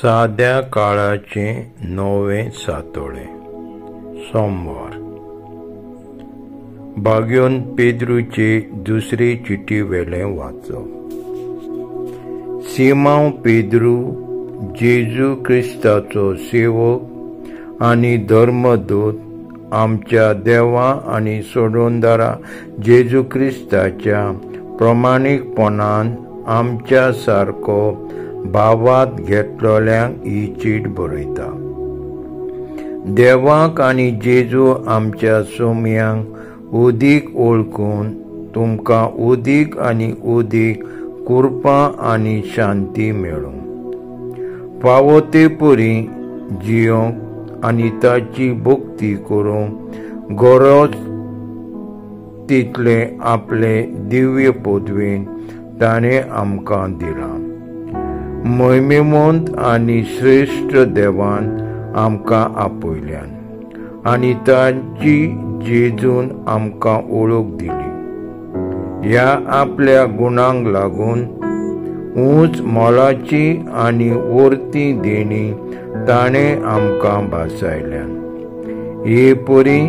साद्या काळाचें नवें सातोळें. सोमवार. भाग्योन पेद्रूचे दुसरे चिटी वेलें वाचप. सिमांव पेद्रू, जेजू क्रिस्ताचो सेवक आनी धर्मदूत, आमच्या देवा आनी सोडोवंदारा जेजू क्रिस्ताच्या प्रमाणीकपणान आमच्या सारको भावात घेतलेल्यांक ही चीट बरयता. देवाक आनी जेजू आमच्या सोमयांक उदीक ओळखून तुमकां उदीक आनी उदीक कृपा आनी शांती मेळूं. फावो ते परी जियोंक आनी ताची भक्ती करूंक गरज तितलें आपले दिव्य पदवेन ताणें आमकां दिलां. महिमेवंत आनी श्रेश्ठ देवान आमकां आपयल्यान आनी ताची जेजून आमकां ओळख दिली. ह्या आपल्या गुणांक लागून ऊंच मोलाची आनी वर्ती देणी ताणें आमकां भासायल्यान. हे परी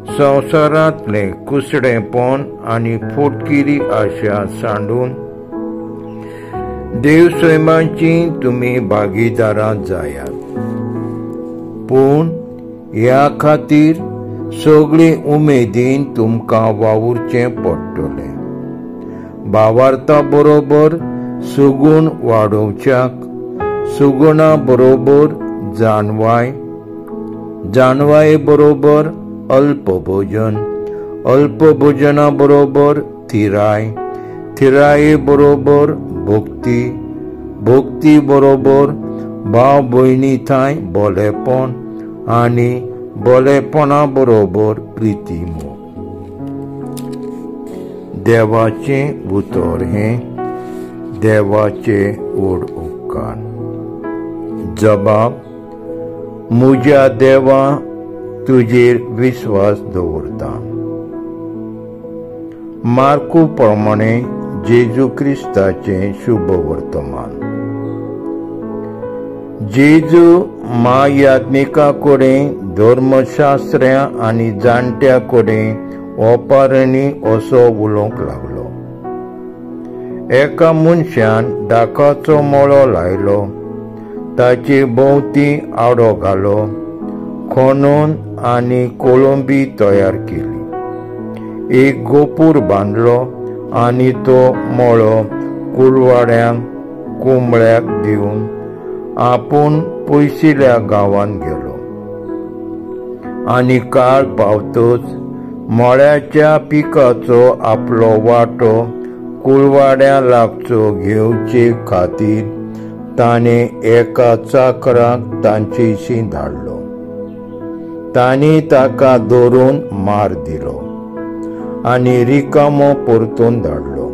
संवसारांतलें कुसडेंपण आनी फोटकिरी आशा सांडून देव सैमाची तुमी भागीदारां जायात. पूण ह्या खातीर सगळी उमेदीन तुमकां वावुरचें पडटलें. भावार्था बरोबर सुगूण वाडोवच्याक, सुगुणा बरोबर जाणवाय, जाणवाये बरोबर अल्पभोजन, अल्पभोजना बरोबर थिराय, थिराये बरोबर भक्ती, भक्ती बरोबर भाव भयणी थांय बोलेपण आनी बोलेपणा बरोबर प्रिती मोग. देवाचें उतर हें देवाचे ओड उपकार. जबाब: म्हज्या देवा, तुजेर विस्वास दवरता. मार्कू प्रमाणे जेजू क्रिस्ताचें शुभ वर्तमान. जेजू म्हायात्मिका कडेन, धर्मशास्त्र्यां आनी जाणट्यां कडेन ओपारणी असो उलोवंक लागलो. एका मनशान दाकाचो मळो लायलो, ताचे भोंवती आडो घालो, खणून आनी कोळंबी तयार केली. एक गोपूर बांदलो आनी तो मळो कुलवाड्यांक कुंबळ्याक दिवन आपूण पयशिल्या गांवांत गेलो. आनी काळ पावतच मळ्याच्या पिकाचो आपलो वांटो कुलवाड्या लागचो घेवचे खातीर ताणें एका चाकराक तांचेशी धाडलो. तांणी ताका धरून मार दिलो आनी रिकामो परतून धाडलो.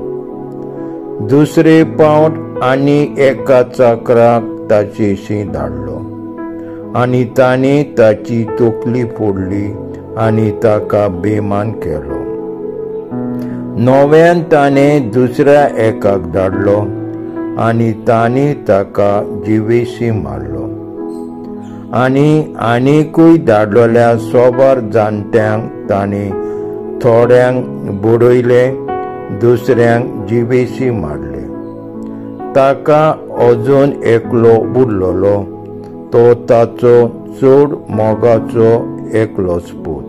दुसरे पावट आनी एका चाकराक ताचेशी धाडलो आनी तांणी ताची तकली फोडली आनी ताका बेमान केलो. नव्यान ताणें दुसऱ्या एकाक धाडलो आनी तांणी ताका जिवेशी मारलो. आनी आनीकूय धाडलेल्या सोबार जाणट्यांक तांणी थोड्यांक बडयले, दुसऱ्यांक जिवेशी मारले. ताका अजून एकलो उरलेलो, तो ताचो चड मोगाचो एकलोच पूत.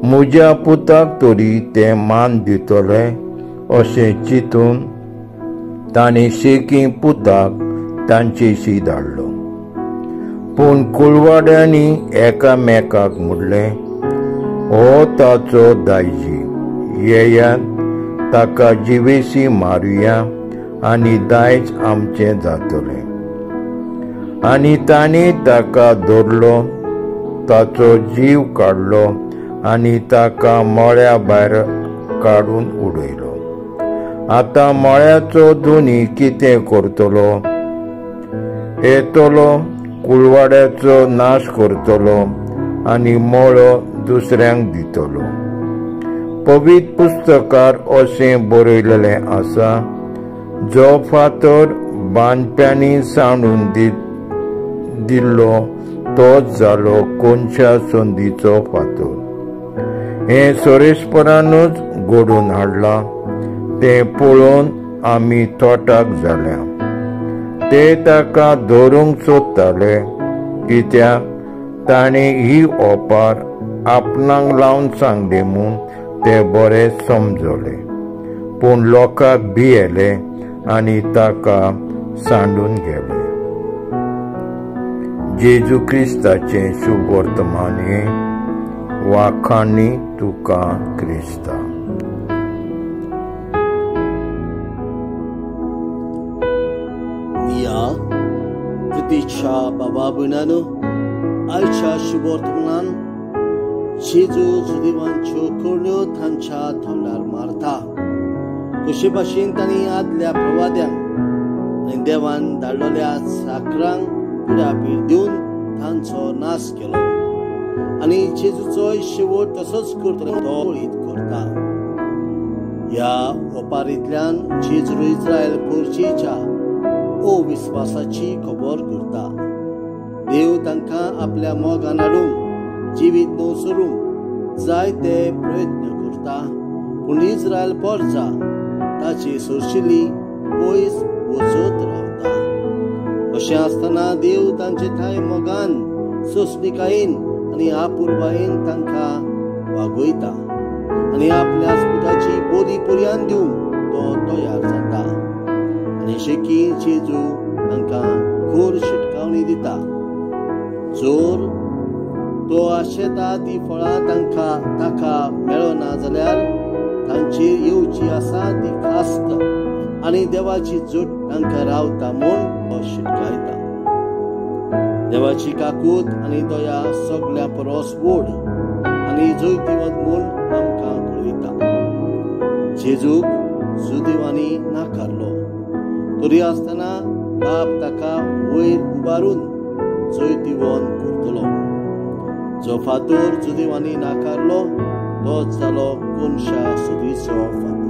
म्हज्या पुताक तरी ते मान दितले अशें चिंतून ताणें शेकी पुताक तांचेशी धाडलो. पूण कुलवाड्यांनी एकामेकाक म्हणलें, हो ताचो दायजी, येयात ताका जिवेशी मारुया आनी दायज आमचें जातलें. आनी तांणी ताका धरलो, ताचो जीव काडलो आनी ताका मळ्या भायर काडून उडयलो. आतां मळ्याचो धनी कितें करतलो? येतलो, कुलवाड्याचो नाश करतलो आनी मळो दुसऱ्यांक दितलो. पवित्र पुस्तकार अशें बरयलेलें आसा, जो फातर बांदप्यांनी सांडून दिल्लो तोच जालो कोनशा संदीचो फातर. हें सोरेस्परानूच घडोवन हाडलां, तें पळोवन आमी तोटाक जाल्या. ते ताका धरूंक सोदताले, कित्याक ताणें ही ओपार आपणाक लावन सांगली म्हूण ते बरे समजले. पूण लोकांक भियेले आनी ताका सांडून गेले. जेजू क्रिस्ताचें शुभवर्तमान हें. वाखाणी तुका क्रिस्ता. या प्रितीच्या बाबा भयणांनो, आयच्या शुभवर्तमानान जेजू जुदेवांच्यो करण्यो तांच्या तोंडार मारता. कशे भाशेन तांणी आदल्या प्रवाद्यांक आनी देवान धाडलेल्या साकरांक पिडापीड दिवन तांचो नाश केलो आनी जेजूचोय शेवट तसोच करतलो तो कळीत करता. ह्या ओपारींतल्यान जेजू इस्रायल पोरचेच्या अविस्वासाची खबर करता. देव तांकां आपल्या मोगान हाडूंक, जिवीत न्हू सरूंक जाय ते प्रयत्न करता, पूण इस्रायल पोरचा ताची सोरशिली पयस वचत रावता. अशें आसतना देव तांचे ठांय मोगान, सोंसणिकायेन आनी आपुरबायेन तांकां वागयता आनी आपल्या स्पुताची बोली पर्यान दिवंक तो तयार जाता. आनी शेकी जेजू तांकां खोर शिटकावणी दिता. जोर तो आशेता ती फळां तांकां ताका मेळना जाल्यार तांचेर येवची आसा ती खास्त आनी देवाची जोड तांकां रावता म्हूण तो शिटकायता. देवाची काकूत आनी दया सगळ्या परस व्हड आनी जैतिवंत म्हूण आमकां कळयता. जेजूक जुदेवांनी नाकारलो तरी आसतना बाप ताका वयर उबारून जैतिवंत करतलो. जो फातर जुदेवांनी नाकारलो तोच जालो कोनशा सुदीचो फातर.